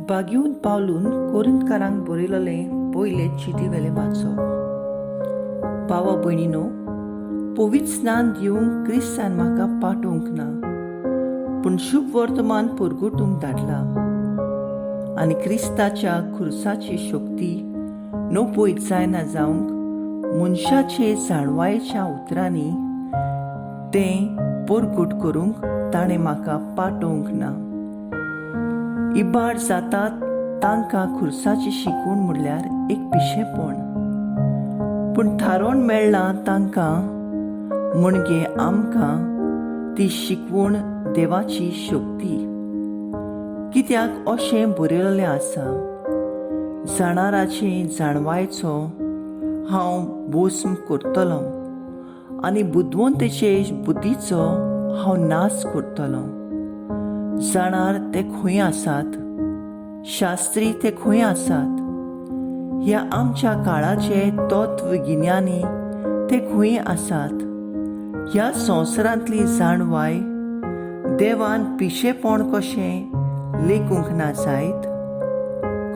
बागीवन पावलून कोरिंतकारांक बरयलेलें पयले चिटी वेलें वाचप. भावा भयणीनो, पवित्र स्नान दिवंक क्रिस्तान म्हाका पाठोवंक ना, पूण शुभ वर्तमान परगटूंक धाडला आनी क्रिस्ताच्या खुर्साची शक्ती नपयत जायना जावंक मनशाचे जाणवायेच्या उतरांनी तें परगट करूंक ताणें म्हाका पाठोवंक ना. इबाड जातात तांकां खुर्साची शिकवण म्हणल्यार एक पिशेपण, पूण थारोवन मेळ्ळां तांकां म्हणजे आमकां ती शिकवण देवाची शक्ती. कित्याक अशें बरयलें आसा, जाणाराचे जाणवायचो हांव भस्म करतलो आनी बुदवंतेचे बुद्धीचो हांव नाश करतलो. जाणार ते खंय आसात, शास्त्री ते खंय आसात, ह्या आमच्या काळाचे तत्वगिन्यानी ते खंय आसात. ह्या संवसारांतली जाणवाय देवान पिशेपण कशें लेखूंक ना जायत.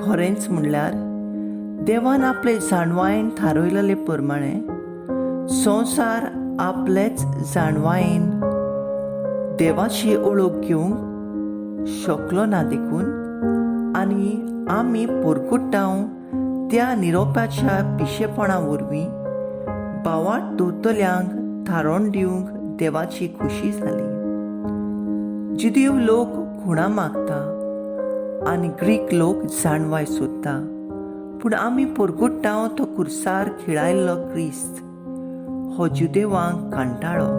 खरेंच म्हणल्यार देवान आपले जाणवायेन थारयलेले प्रमाणे संवसार आपलेच जाणवायेन देवाची ओळख घेवंक शकलो ना देखून आनी आमी परगटाव त्या निरोपाच्या पिशेपणा वरवीं भावार्त दवरतल्यांक थारोवन दिवंक देवाची खुशी जाली. जुदेव लोक खुणा मागता आनी ग्रीक लोक जाणवाय सोदता, पूण आमी परगटाव तो कुर्सार खिळायल्लो क्रिस्त हो जुदेवांक कांटाळो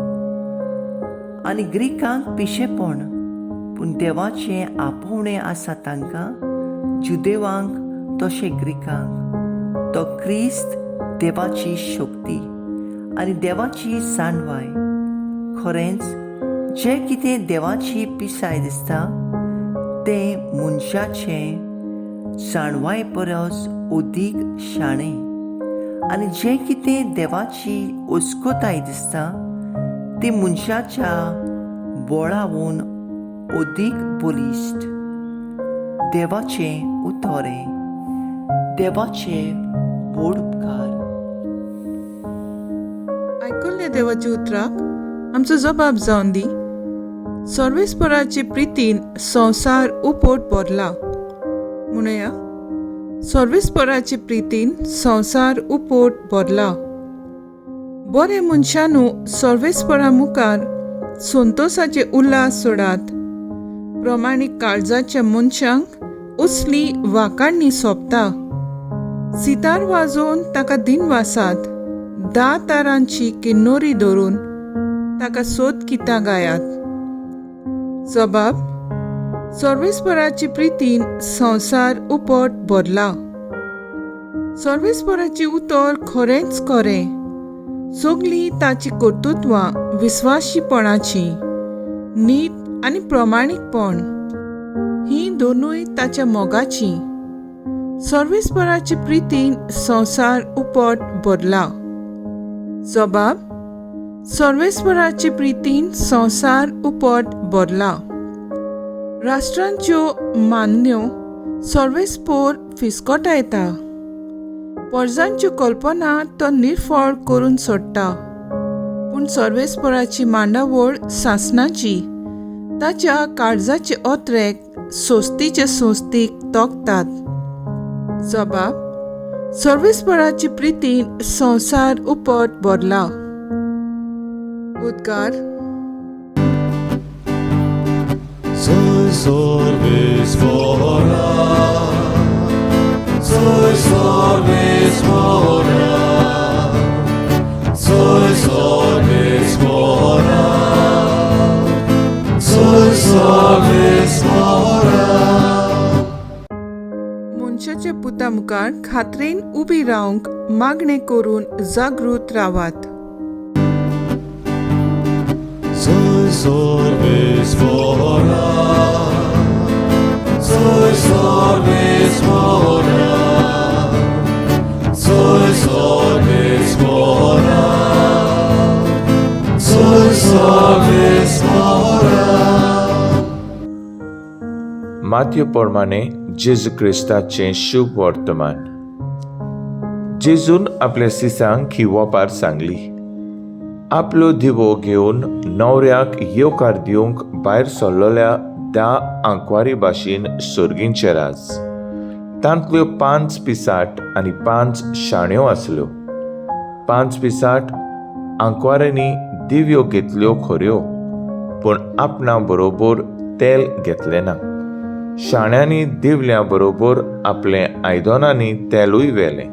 आनी ग्रीकांक पिशेपण, पूण देवाचें आपोवणें आसा तांकां जुदेवांक तशें ग्रीकांक. तो क्रिस्त देवाची शक्ती आनी देवाची जाणवाय. खरेंच जें कितें देवाची पिसाय दिसता तें मनशाचें जाणवाय परस अदीक शाणें, आनी जें कितें देवाची अस्कताय दिसता ती मनशाच्या बळावून अदीक बलिश्ट. देवाचें उतर हें, देवाचे व्हड उपकार. आयकुल्ल्या देवाच्या उतराक आमचो जबाब जावन दी. सर्वेस्पराचे प्रितीन संवसार उपट भरला. म्हणुया, सर्वेस्पराचे प्रितीन संवसार उपट भरला. बरे मनशानू सर्वेस्परा मुखार संतोसाचे उल्हास सोडात. प्रमाणीक काळजाच्या मनशांक असली वाकाडणी सोंपता. सितार वाजोवन ताका दिनवासात. 10 तारांची किन्नोरी धरून ताका सोद कितां गायात. जबाब, सर्वेस्पराची प्रितीन संवसार उपट भरला. सर्वेस्पराची उतर खरेंच खरें. सगलीं ताची कर्तृत्वां विस्वाशीपणाची, नीत आनी प्रमाणीकपण ही दोनूय ताच्या मोगाची. सर्वेस्पराची प्रितीन संवसार उपट भरला. जबाब, सर्वेस्पराची प्रितीन संवसार उपट भरला. राष्ट्रांच्यो मान्यो सर्वेस्पोर फिस्कटायता. परजांच्यो कल्पना तो निर्फळ करून सोडटा. पूण सर्वेस्पराची मांडावळ सासणाची, ताच्या काळजाचे ओत्रेक सोस्तीचे सोस्तीक तोखतात. जबाब, सर्वेस्पराची प्रितीन संवसार उपट भरला. उद्गार. Soy सर्वेस्परा, soy सर्वेस्परा, soy सर्वेस्परा, soy सर्वेस्परा. मनशाच्या पुता मुखार खात्रेन उबी रावंक मागणें करून जागृत रावात. Soy सर्वेस्परा, soy सर्वेस्परा, soy सर्वेस्परा, soy सर्वेस्परा. मातये प्रमाणे जेजू क्रिस्ताचें शुभ वर्तमान. जेजून आपल्या सिसांक ही वपार सांगली. आपलो दिवो घेवन न्हवऱ्याक येवकार दिवंक भायर सरलेल्या 10 आंकवारी भाशेन सर्गींचें राज. तांतल्यो 5 पिसाट आनी 5 शाण्यो आसल्यो. 5 पिसाट आंकवारांनी दिव्यो घेतल्यो खऱ्यो, पूण आपणा बरोबर तेल घेतलें ना. शाण्यांनी दिवल्या बरोबर आपले आयदनांनी तेलूय व्हेलें.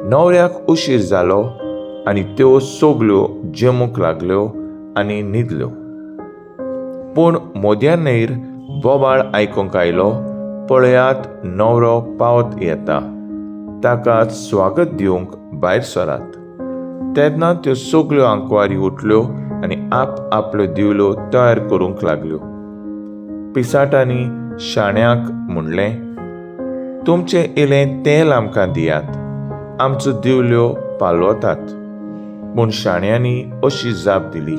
न्हवऱ्याक उशीर जालो आनी त्यो सगल्यो जेमूंक लागल्यो आनी न्हिदल्यो. पूण मोद्यानेर बोवाळ आयकूंक आयलो, पळयात न्हवरो पावत येता, ताका स्वागत दिवंक भायर सरात. तेन्ना त्यो सगल्यो आंकवारी उठल्यो आनी आप आपल्यो दिवल्यो तयार करूंक लागल्यो. पिसाटांनी शाण्याक म्हणलें, तुमचें इलें तेल आमकां दियात, आमच्यो दिवल्यो पालवतात. पूण शाण्यांनी अशी जाप दिली,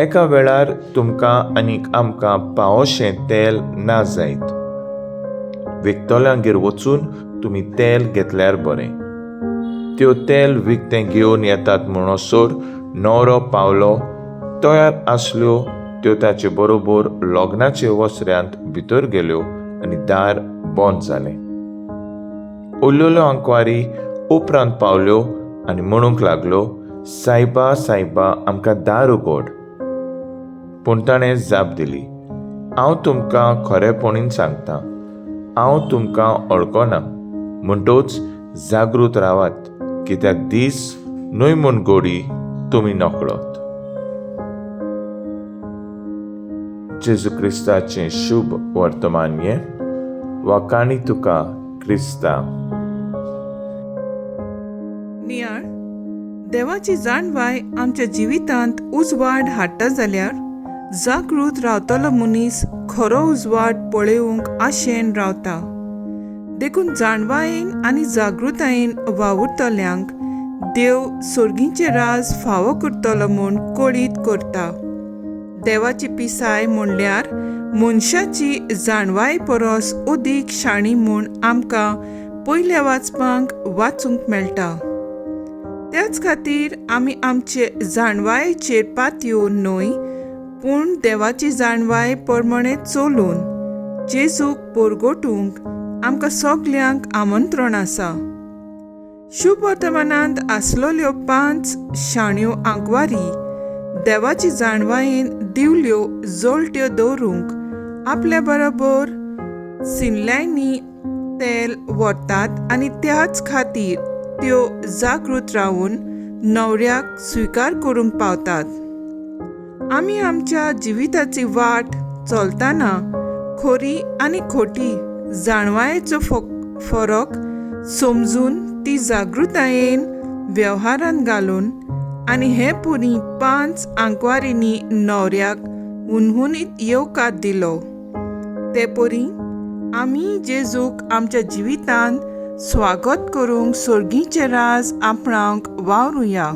एका वेळार तुमकां आनीक आमकां पावोशें तेल ना जायत. विकतल्यांगेर वचून तुमी तेल घेतल्यार बरें. त्यो तेल विकतें घेवन येतात म्हणसर न्हवरो पावलो. तयार आसल्यो त्यो ताचे बरोबर लग्नाचे वसऱ्यांत भितर गेल्यो आनी दार बंद जालें. उरलेल्यो आंकवारी उपरांत पावल्यो आनी म्हणूंक लागल्यो, सायबा सायबा, आमकां दार उगड. पूण ताणें जाप दिली, हांव तुमकां खरेपणीन सांगता, हांव तुमकां वळखना. म्हणटोच जागृत रावात, कित्याक दीस न्हय म्हूण गोडी तुमी नकळत. जेजू क्रिस्ताचें शुभ वर्तमान हें. वाखाणी तुका क्रिस्ता. नियाळ देवाची जाणवाय आमच्या जिवितांत उजवाड हाडटा जाल्यार जागृत रावतलो मनीस खरो उजवाड पळोवंक आशेन रावता. देखून जाणवायेन आनी जागृतायेन वावुरतल्यांक देव सर्गीचें राज फावो करतलो म्हूण कळीत करता. देवाची पिसाय म्हणल्यार मनशाची जाणवाय परस अदीक शाणी म्हूण आमकां पयल्या वाचपांक वाचूंक मेळटा. त्याच खातीर आमी आमचे जाणवायेचेर पातयो न्हय, पूण देवाची जाणवाय प्रमाणे चलून जेजूक परगटूंक आमकां सगल्यांक आमंत्रण आसा. शुभ वर्तमानांत आसलेल्यो 5 शाण्यो आंकवारी देवाची जाणवायेन दिवल्यो जळट्यो दवरूंक आपल्या बरोबर सिनल्यांनी तेल व्हरतात आनी त्याच खातीर त्यो जागृत रावन न्हवऱ्याक स्विकार करूंक पावतात. आमी आमच्या जिविताची वाट चलतना खरी आनी खोटी जाणवायेचो फरक समजून ती जागृतायेन वेव्हारांत घालून आनी हे पुरी 5 आंकवारींनी न्हवऱ्याक हुनहुनीत येवकार दिलो. ते परी आमी जेजूक आमच्या जिवितांत स्वागत करूंक सर्गीचें राज आपणाक वावरुया.